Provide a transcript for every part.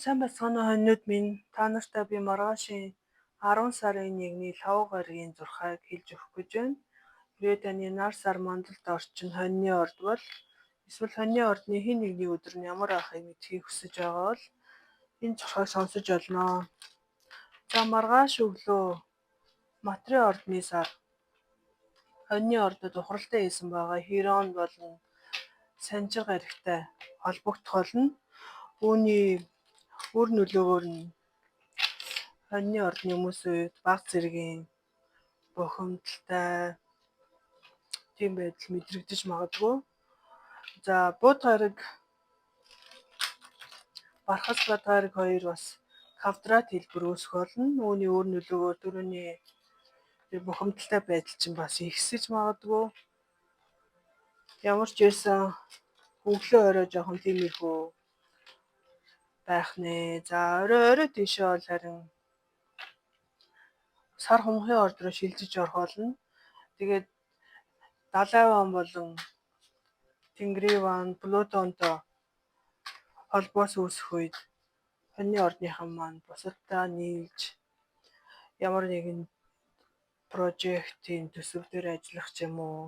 Сайн байцгаана уу хонинууд минь. Та нартай би маргаашийн 10 сарын 1-ний Лхагва гарагийн зурхайг хэлж өгөх гэж байна. Хэрвээ таны нар сар мандалд орчин хонины орд бол эсвэл хонины ордны хэн нэгний өдөр нь ямар байхыг мэдэхийг хүсэж байгаа бол энэ зурхайг сонсож олно. За маргааш өглөө Матрын ордны сар хонины ордод ухралтай хийсэн байгаа Хирон болон Санжир гарагтай холбогдох болно. Үүний үр нөлөөгөөр нь хонины ордны хүмүүсийн үед баг зэргийн бухимдалтай тийм байдал мэдрэгдэж магадгүй. За Буд гараг, Бархас бад гараг хоёр бас квадрат хэлбэр үүсэх болно. Үүний үр нөлөөгөөр түрүүний тэр бухимдалтай байдал чинь бас ихсэж магадгүй. Ямар ч байсан өглөө орой жоохон тиймэрхүү байх нэ. За орой орой тийшээ бол харин сар хумхын орд руу шилжиж орох болно. Тэгээд Далай ван болон Тэнгэрийн ван Плутонтой холбоос үүсэх үед хонины ордныхан маань бусадтай нийлж ямар нэгэн прожектын төсөв дээр ажиллах ч юм уу,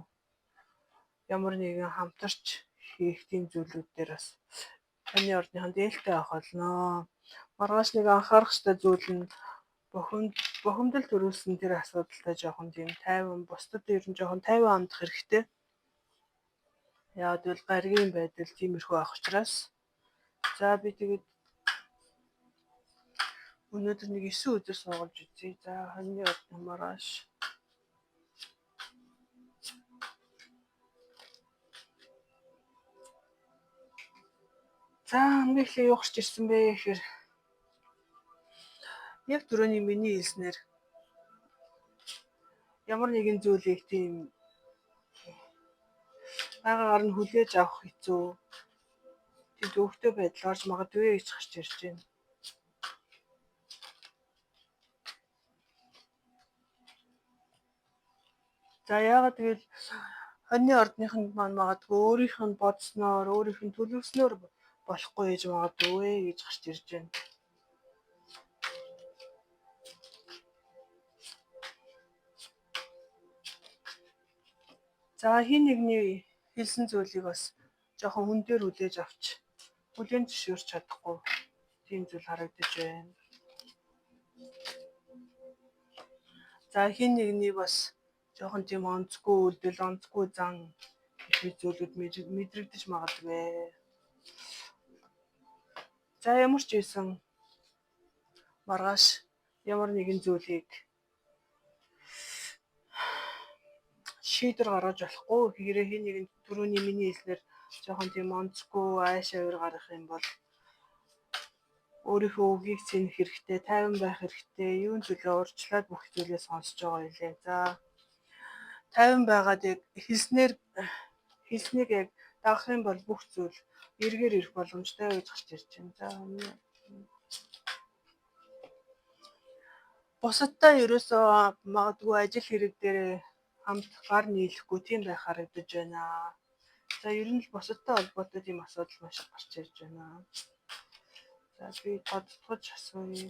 ямар нэгэн хамтарч хийх тийм зүйлүүд дээр бас хонины ордныхан дээлтэй байх болно. Маргааш нэг анхаарах ёстой зүйл нь бухимдал төрүүлсэн тэр асуудалтай жоохон тийм тайван, бусдад ер нь жоохон тайван хандах хэрэгтэй. Яг бол гаригийн байдал тиймэрхүү байх учраас. За би тэгээд өнөөдөр нэг 9 өдөр суулгаж үзье. За хонины ордны маргааш. За хамгийн эхлээ юу гарч ирсэн бэ гэхээр яг түрүүний миний хэлснээр ямар нэгэн зүйлийг тийм байгаагаар нь хүлээж авах хэцүү. Тийм төвөгтэй байдал орж магадгүй гэж гарч ирж байна. За яагаад гэвэл хонины ордныхонд маань магадгүй өөрийнх нь бодсноор, өөрийнх нь төлөвлөснөөр болохгүй гэж магадгүй гэж гарч ирж байна. За хин нэгний хэлсэн зүйлийг бас жоохон хүн дээр хүлээж авч хүлээн зөвшөөрч чадахгүй тийм зүйл харагдаж байна. За хин нэгний бас жоохон тийм онцгүй үйлдэл, онцгүй зан гэх зүйлүүд мэдрэгдэж магадгүй. За ямар ч байсан маргааш ямар нэгэн зүйлийг шийдвэр гаргаж болохгүй. Хэрэг хин нэгэн түрүүний миний хэлснээр жоохон тийм онцгүй ааш авир гарах юм бол өөрийнхөө үгийг цэнэх хэрэгтэй, тайван байх хэрэгтэй, юун төлөө урьдчилаад бүх зүйлээ сонсож байгаа байлээ. За тайван байгаад яг хэлснийг яг дагах юм бол бүх зүйл эргээр ирэх боломжтой гэж гарч ирж байна. За бусадтай ерөөсөө магадгүй ажил хэрэг дээр хамт гар нийлэхгүй тийм байх харагдаж байна. За ер нь л бусадтай холбоотой тийм асуудал маш их гарч ирж байна. За би тодтогч асууя.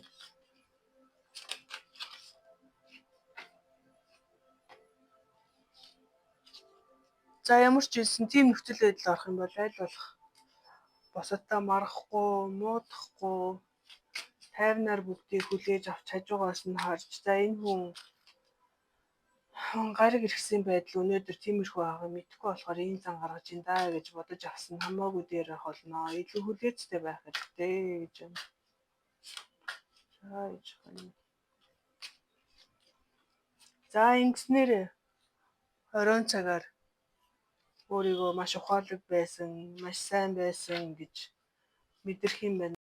За ямар ч хэлсэн тийм нөхцөл байдал орох юм бол аль болох бусадтай маргахгүй, муудахгүй, тайвнаар бүгдийг хүлээж авч хажуугаас нь харж за энэ хүн гариг эргэсэн байдал өнөөдөр тиймэрхүү байгааг мэдэхгүй болохоор ийм зан гаргаж ин даа гэж бодож авсан хамаагүй дээр ах болно. Илүү хүлээцтэй байх хэрэгтэй гэж байна. За ээж байна. За ингэснээр оройн цагаар өөрийгөө маш ухаалаг байсан, маш сайн байсан гэж мэдрэх юм байна.